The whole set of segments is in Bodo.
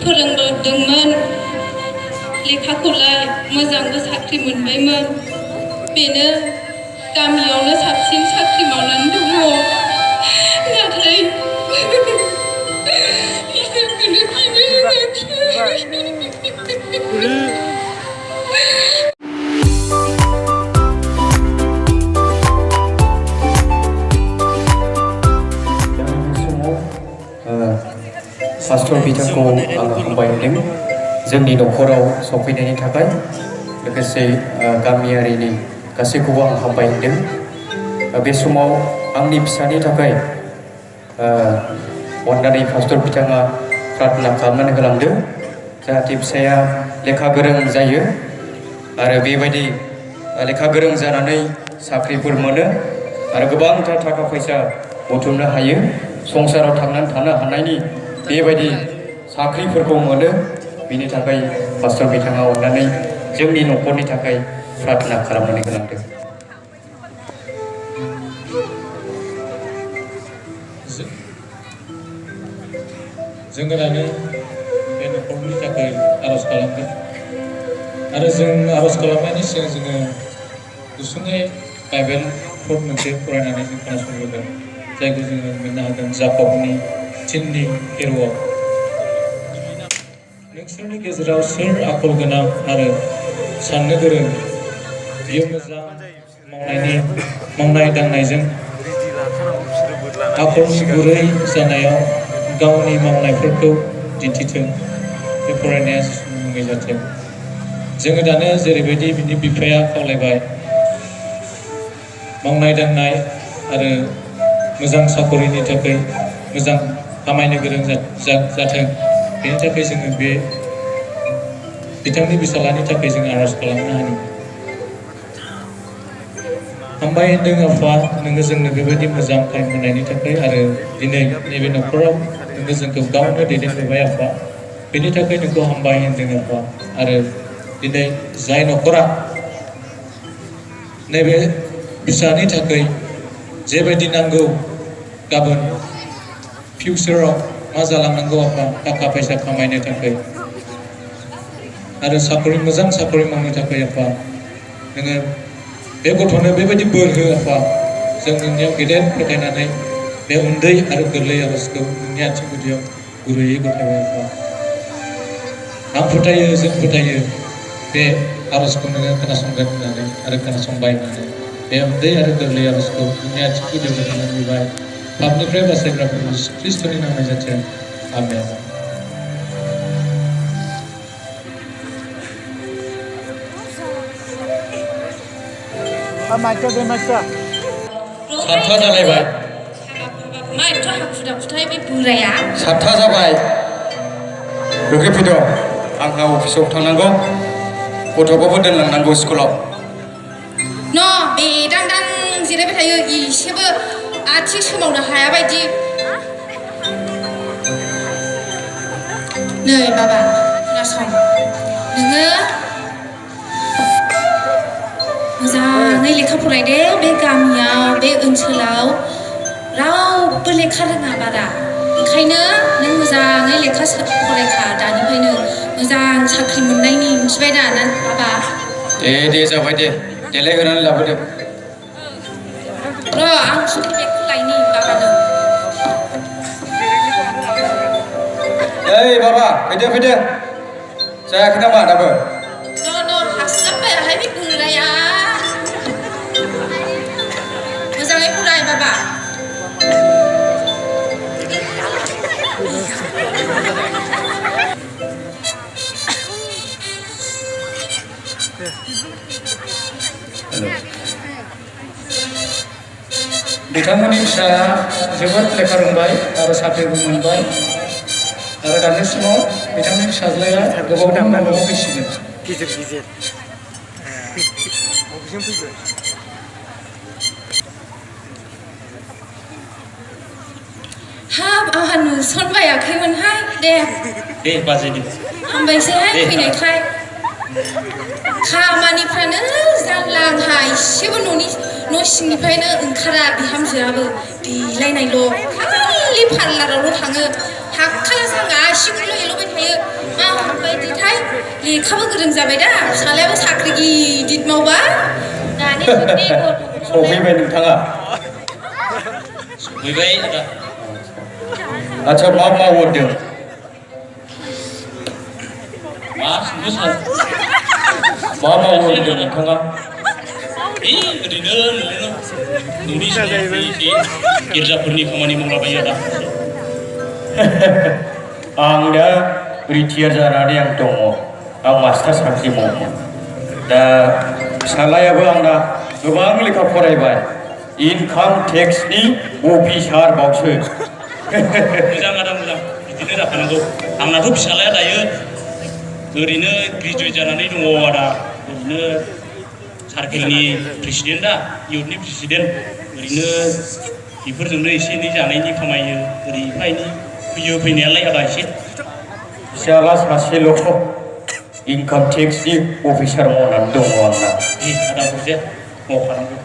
फोरोंबोदोंमोन लेखाखौलाय मोजांबो साख्रि मोनबायमोन बेनो गामियावनो साबसिन साख्रि मावनानै दङ नाथाय इसोरखौनो गिनो रोङाखै पास्टर बिथांखौ आङो हामबाय होदों जोंनि न'खराव सफैनायनि थाखाय लोगोसे गामियारिनि गासैखौबो आं हामबाय होदों बे समाव आंनि फिसानि थाखाय अननानै पास्टर बिथाङा प्रार्थना खालामनानै होलांदों जाहाथे फिसाया लेखा गोरों जायो आरो बेबायदि लेखा गोरों जानानै साख्रिफोर मोनो आरो गोबांथार थाखा फैसा बुथुमनो हायो संसाराव थांनानै थानो हानायनि बेबायदि साख्रिफोरखौ मोनो बिनि थाखाय पास्टर बिथाङा अननानै जोंनि न'खरनि थाखाय प्रार्थना खालामनानै होलांदों जोङो दानो बे न'खरनि थाखाय आर'ज खालामगोन आरो जों आर'ज खालामनायनि सिगां जोङो गुसुङै बाइबेलफोर मोनसे फरायनानै जों खोनासंगोन जायखौ जोङो मोननो हागोन जाकबनि 3 खेरुआव नोंसोरनि गेजेराव सोर आखल गोनां आरो साननो गोरों बियो मोजां मावनाय दांनायजों आखलनि गुरै जानायाव गावनि मावनायफोरखौ दिन्थिथों बे फरायनाया मुङै जाथों जोङो दानो जेरैबायदि बिनि बिफाया खावलायबाय मावनाय दांनाय आरो मोजां साकरिनि थाखाय मोजां खामायनो गोरों जाथों बेनि थाखाय जोङो बे बिथांनि बिसालानि थाखाय जों आर'ज खालामनो हायो हामबाय होनदों आफा नोङो जोंनो बेबायदि मोजां टाइम होनायनि थाखाय आरो दिनै नैबे न'खराव नोङो जोंखौ गावनो दैदेनबोबाय आफा बेनि थाखाय नोंखौ हामबाय होनदों आफा आरो दिनै जाय न'खरा नैबे फिसानि थाखाय जेबायदि नांगौ गाबोन फिउचाराव मा जालांनांगौ आफा थाखा फैसा खामायनो थाखाय आरो मोजां साकरि मावनो थाखाय आफा नोङो बे गथ'नो बेबायदि बोर हो आफा जों नोंनियाव गेदेर फोथायनानै बे उन्दै आरो गोरलै आर'जखौ नोंनि आथिं गुदियाव गुरैयै गथायबाय आफा आं फोथायो जों फोथायो बे आर'जखौ नोङो खोनासंगोन होननानै आरो खोनासंबाय होननानै बे उन्दै आरो गोरलै आर'जखौ नोंनि आथिं गुदियाव गथायनानै होबाय पापनिफ्राय बासायग्रा प्रभु ख्रीष्टनि नामै जाथों आमेन सातथा जालायबाय मा एथ' हाखु दाखुथाय बे बोराया 7था जाबाय रोखै फैद' आंहा अफिसाव थांनांगौ गथ'खौबो दोनलांनांगौ स्कुलाव न' बे दांदां जिरायबाय थायो इसेबो आथिं सोमावनो हाया बायदि नै बाबा खोनासं नोङो मोजाङै लेखा फरायदे बे गामियाव बे ओनसोलाव रावबो लेखा रोङा बारा ओंखायनो नों मोजाङै लेखा फरायखा दानिफ्रायनो मोजां साख्रि मोननायनि मिथिबाय दा ना बाबा दे जाबाय दे देलायहोनानै लाबोदो र' आं स्कुल बेगखौ लायनि बाबानो ओइ बाबा फैदो जायाखै नामा दाबो न' हास्लाबबायाहाय बे बोराया मोजाङै फराय बाबा बिथांमोननि फिसाया जोबोद लेखा रोंबाय आरो साख्रिबो मोनबाय आरो दानि समाव बिथांनि फिसाज्लाया गोबाव न'आव फैसिगोन गिदिर अफिसजों फैबाय हाब आंहा नुसनबायाखैमोनहाय दे बाजै दे हामबायसैहाय फैनायखाय खामानिफ्रानो जानला आंहा एसेबो न' सिंनिफ्रायनो ओंखारा बिहामजोआबो देलायनायल' खालि पार्लारावल' थाङो हाखाला आसिखौल' एल'बाय थायो लेखाबो गोरों जाबाय दा फिसालायाबो साख्रि गिदिर मावबा दानि जुगनि गथ'फोरखौ सफैबाय नोंथाङा सफैबाय आदा आच्छा मा मावहरदों मा सोंनो सार मा मावहरदों नोंथाङा ओरैनो न'नि एसे गिर्जाफोरनि खामानि मावलाबायो आदा आं दा रिटायार जानानै आं दङ आं मास्टार साख्रि मावो दा फिसालायाबो आंना गोबां लेखा फरायबाय इनकाम टेक्सनि अफिसार बावसो मोजां आदा मोजां बिदिनो जाखानांगौ आंनाथ' फिसालाया दायो ओरैनो ग्रेजुवेट जानानै दङ आदा ओरैनो सार्केलनि प्रेसिडेन्ट दा इउथनि प्रेसिडेन्ट ओरैनो बेफोरजोंनो एसे एनै जानायनि खामायो ओरै एफा एनै फैयो फैनायालाय आदा एसे फिसाला सासेल' इनकाम टेक्सनि अफिसार मावनानै दङ आंना आदा बुरजाया मावखानांगौ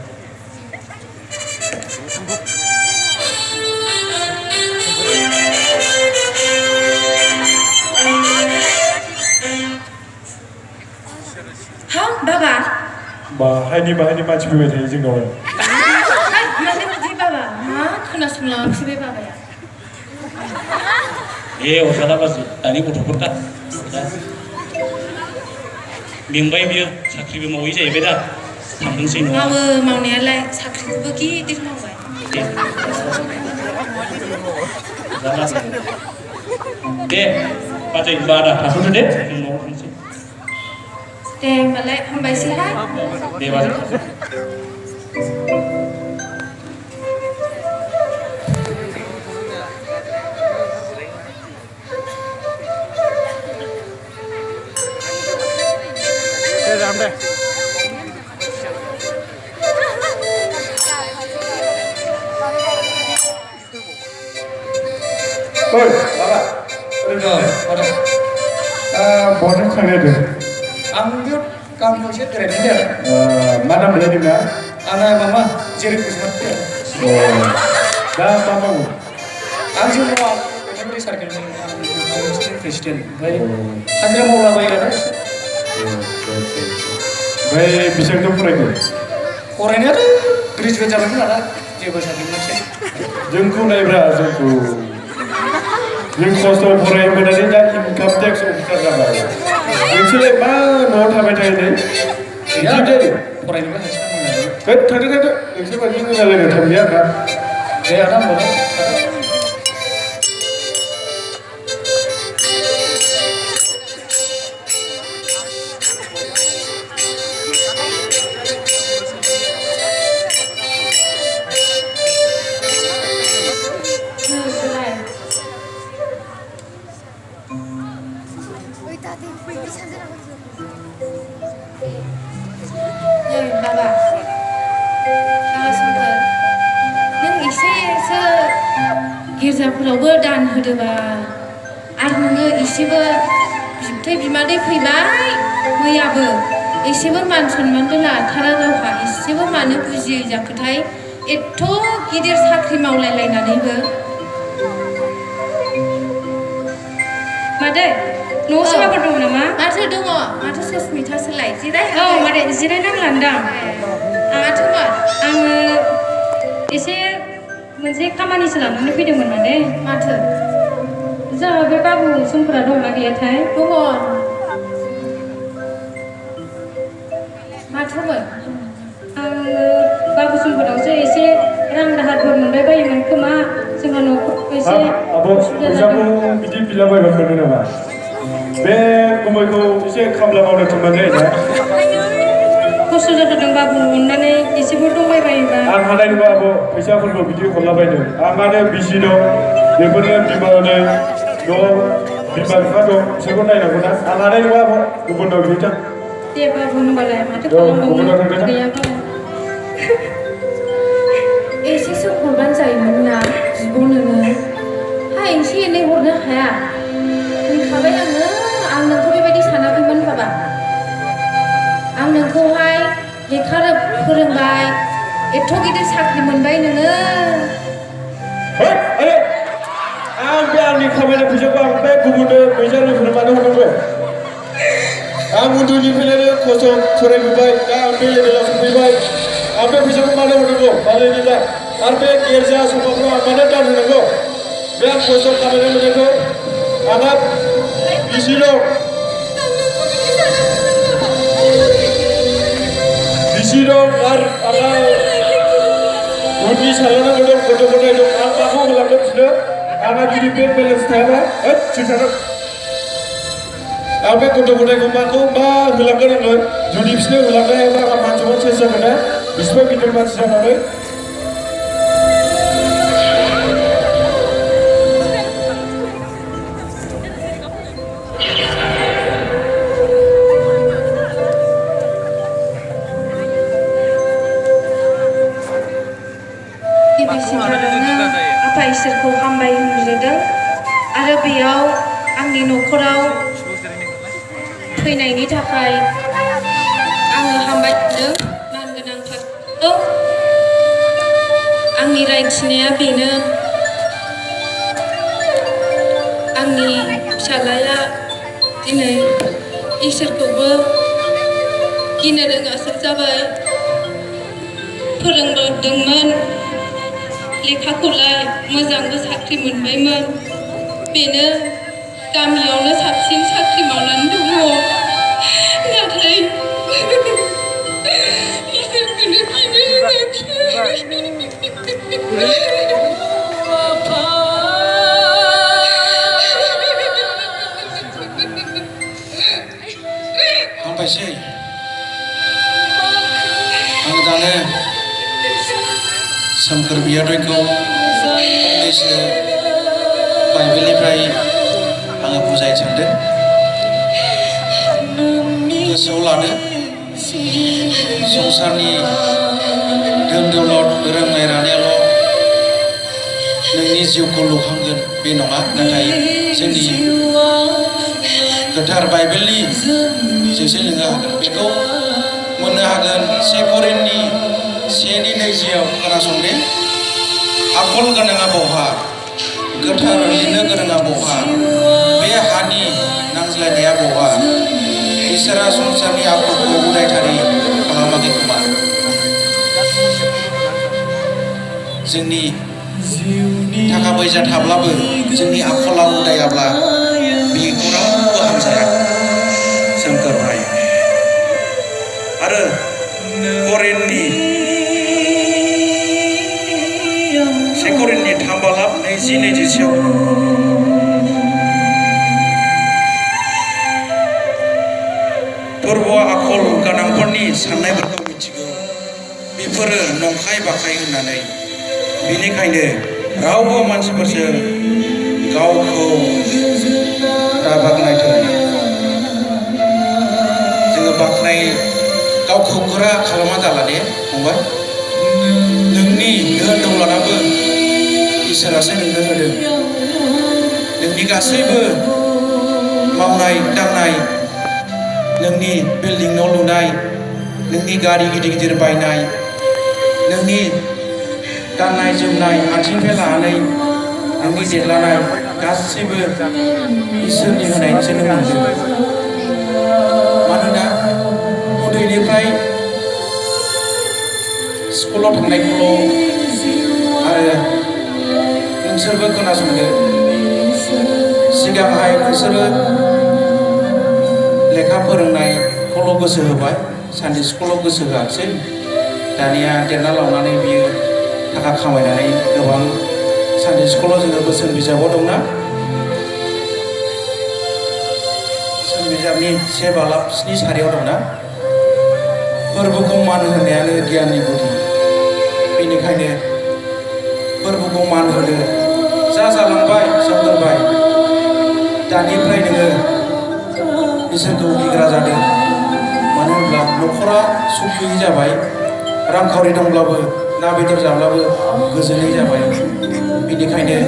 हा बाबा बाहायनि मानसि फैबाय थायो जोंनाव माने बिदि बाबा मा खोनासंलाङाखिसै बे बाबाया अरजाला बाजै दानि गथ'फोर दा मेंबाय बियो साख्रिबो मावै जाहैबाय दा थांदोंसै न'आव मावो मावनायालाय साख्रिखौबो गिदिर मावबाय दे बाजै होनबा आदा थाथ'दो दे जों न'आव थांसै दे होमबालाय हामबायसैहाय दे बाजै ओइ माबा ओरैनो बहाथो थांनो होदों आं बे गामियाव एसे बेरायहैदों मा नाम मोनलाय नोंना आंना मामा जेरै गोसारदों दा मा मावो आं जों मावा बेनिफ्राय सार्केलनि प्रेसिडेन्ट ओमफ्राय हाजिरा मावलाबायो आरो ओमफ्राय बेसेबांथ' फरायखो फरायनायाथ' ग्रेजुवेट जाबायमोन आदा जेबो साख्रि मोनासै जोंखौ नायब्रा जों खस्थ' फरायबोनानै दा इनकाम टेक्स अफिसार जाबाय नोंसोरलाय मा न'आव थाबाय थायो नै फरायनोबो हासिगोन थांदो नोंसोर बायदि रायलायनो टाइम गैया आंहा दे आदा होनबालाय बाबा समफोर नों एसेसो गिर्जाफोरावबो दान होदोबा आरो नोङो एसेबो बिबथै बिमादै फैबाय मैयाबो एसेबो मान सनमानबो लाथारा गावहा एसेबो मानो बुजियै जाखोथाय एथ' गिदिर साख्रि मावलायलायनानैबो मादै न'आव सोरबाफोर दं नामा? माथो दङ माथो सस्मितासोलाय जिराय औ मादै जिरायनांलांदां माथोमोन आङो एसे मोनसे खामानिसो लानानै फैदोंमोन मादै माथो जोंहा बे बाबु समफोरा दंना गैयाथाय दङ माथोमोन आङो बाबु समफोरावसो एसे रां दाहारफोर मोनबाय बायोमोन खोमा जोंहा न'खर एसे आब' फैसाखौ बिदि बिलाबायबा मोनो नामा बे गुमैखौ एसे खामला मावनो थिनबानो जायोना खस्थ' जाथारदों बाबु अननानै एसेबो दंबायबायोबा आं हानाय नङा आब' फैसाफोरखौ बिदि हरलाबायनो आंहानो बिसि दं बेफोरनो बिमानो न'आव बिमा बिफा दं बिसोरखौ नायनांगौ ना आं हानाय नङा आब' गुबुनाव बिदि दे बाबु होनबालाय माथो गुबुनाव खालामबावनो थांदो गैयाबा एसेसो हरबानो जायोमोन ना बिब' नोङो हा एसे एनै हरनो हाया होनखाबाय आं नोंखौ बेबायदि सानाखैमोन बाबा आं नोंखौहाय लेखा फोरोंबाय एथ' गिदिर साख्रि मोनबाय नोङो आं बे आंनि खामायनाय फैसाखौ आं बे गुबुननो फैसा लोंहोनो मानो हरनांगौ उन्दैनिफ्रायनो खस्थ' फरायबोबाय दा आं बे लेभेलाव सफैबाय आं बे फैसाखौ मानो हरनांगौ मालायनिला आरो बे गिर्जा सभाफ्राव आं मानो दान होनांगौ बे आं खस्थ' खामायनो मोननायखौ आंहा बिसि दं आरो आंहा उननि सानलांनांगौ दं गथ' गथाय दं आं माखौ होलांगोन बिसोरनो आंहा जुदि बेंक बेलेन्स थायाबा आं बे गथ' गथायखौ मा होलांगोन आङो जुदि बिसोरनो होलांनो हायाबा आंहा मानसिफ्रा सेस जागोन ना बिसिबां गिदिर मानसि जानानै गिबिसिनथारावनो आफा इसोरखौ हामबाय होनग्रोदों आरो बेयाव आंनि न'खराव फैनायनि थाखाय आङो हामबाय होनदों मानगोनां फारसेखौ आंनि रायथिनाया बेनो आंनि फिसाज्लाया दिनै इसोरखौबो गिनो रोङासो जाबाय फोरोंबोदोंमोन लेखाखौलाय मोजांबो साख्रि मोनबायमोन बेनो गामियावनो साबसिन साख्रि मावनानै दङ नाथाय इसोरखौनो गिनो हामबायसै आं दानो सोमखोर बियादैखौ फंनैसो बाइबेलनिफ्राय आङो बुजायनो सानदों गोसोआव लादो संसारनि धोन दौलत रोंनाय रानायाल' नोंनि जिउखौ लुखांगोन बे नङा नाथाय जोंनि गोथार बाइबेलनि जोंसो नोङो हागोन बेखौ मोननो हागोन 1 करिन्थनि 1:20 खोनासंदे आखल गोनाङा बहा गोथार लिरनो गोरोङा बहा बे हानि नांज्लायनाया बहा इसोरा संसारनि आखलखौ उदायथारि खालामाखै खोमा जोंनि थाखा फैसा थाब्लाबो जोंनि आखला उदायाब्ला बेखौ रावबो हामजाया सोमखोर भाइ आरो करिन्थनि 1 करिन्थनि 3:20 फोरबोआ आखल गोनांफोरनि साननायफोरखौ मिथिगौ बेफोरो नंखाय बाखाय होननानै बेनिखायनो रावबो मानसिफोरजों गावखौ दाबाख्नायथों जोङो बाख्नाय गावखौ गोरा खालामा जाला दे फंबाय नोंनि धोन दौलताबो इसोरासो नोंनो होदों नोंनि गासैबो मावनाय दांनाय नोंनि बिल्डिं न' लुनाय नोंनि गारि गिदिर गिदिर बायनाय नोंनि गाननाय जोमनाय आथिंनिफ्राय लानानै नोंनि देरलानाय गासैबो इसोरनि होनायनिसो नों मोनदों मानोना उन्दैनिफ्राय स्कुलाव थांनायखौल' आरो नोंसोरबो खोनासंदो सिगांहाय नोंसोरो लेखा फोरोंनायखौल' गोसो होबाय सानडे स्कुलाव गोसो होआसै दानिया देरना लावनानै बियो थाखा खामायनानै गोबां सानडे स्कुलाव जोङो बोसोन बिजाबाव दंना बोसोन बिजाबनि 7:7 दंना फोरबोखौ मान होनायानो गियाननि गुदि बेनिखायनो फोरबोखौ मान होदो जा जालांबाय सोमखोरबाय दानिफ्राय नोङो इसोरखौ गिग्रा जादों मानो होनब्ला न'खरा सुख गैयि जाबाय रांखावरि दंब्लाबो ना बेदर जाब्लाबो गोजोनै जाबाय बेनिखायनो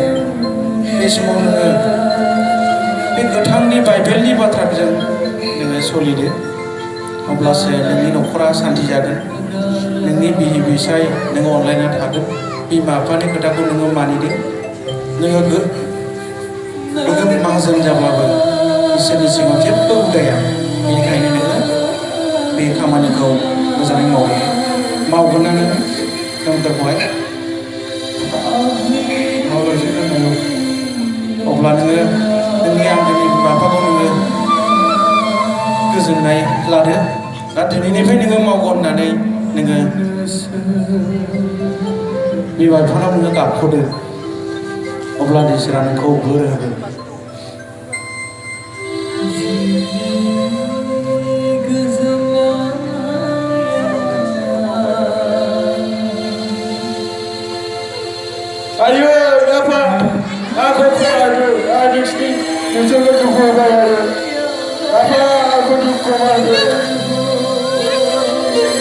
बे समाव नोङो बे गोथांनि बाइबेलनि बाथ्राजों नोङो सोलिदो अब्लासो नोंनि न'खरा सान्थि जागोन नोंनि बिहि बिसाय नोङो अनलायना थागोन बिमा बिफानि खोथाखौ नोङो मानिदो नोङो गोगोम माहाजोन जाब्लाबो इसोरनि सिगाङाव जेबो उदाया बेनिखायनो नोङो खामानिखौ मोजाङै मावगोनानो नोंथारखौहाय मावलांसै दोननांगौ अब्ला नोङो नोंनि आंगोनि बिमा बिफाखौ नोङो गोजोननाय लादो दा दिनैनिफ्राय नोङो मावगोन होननानै नोङो बिमा बिफानाव नोङो गाबख'दो अब्ला इसोरा नोंखौ बोर होगोन Ayo, apa? Aku kuadu, adik sini, mencoba duku baru. Apa aku duku baru?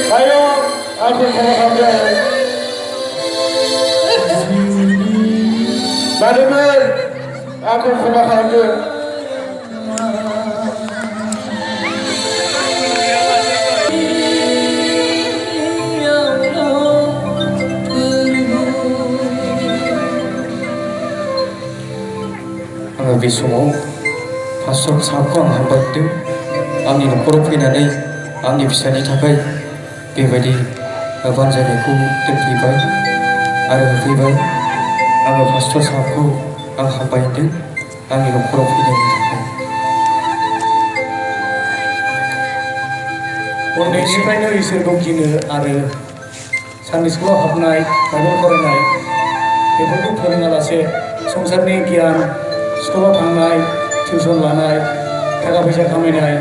Ayo, aku kuadu. Bagaimana? Aku kuadu. आङो बे समाव पास्टर साहबखौ आं हामबाय होदों आंनि न'खराव फैनानै आंनि फिसानि थाखाय बेबायदि बानजायनायखौ दोनफैबाय आरो होफैबाय आङो पास्टर साहबखौ आं हामबाय होदों आंनि न'खराव फैनायनि थाखाय उन्दैनिफ्रायनो इसोरखौ गिनो आरो सानडे स्कुलाव हाबनाय बाइबेल फरायनाय बेफोरखौ फोरोङालासे संसारनि गियान स्कुलाव थांनाय टिउसन लानाय थाखा फैसा खामायनाय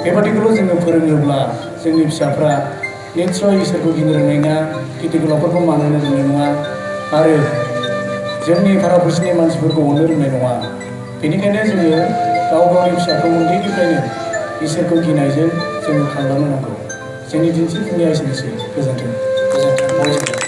बेबादिखौल' जोङो फोरोङोब्ला जोंनि फिसाफ्रा निस्सय इसोरखौ गिनो रोंनाय नङा गिदिर गोलावफोरखौ मान होनो रोंनाय नङा आरो जोंनि भाराफोरनि मानसिफोरखौ अननो रोंनाय नङा बेनिखायनो जोङो गाव गावनि फिसाखौ उन्दैनिफ्रायनो इसोरखौ गिनायजों जोङो खांलांनो नांगौ जोंनि दिन्थिफुंनाया एसेनोसै गोजोन्थों गोजोन्थों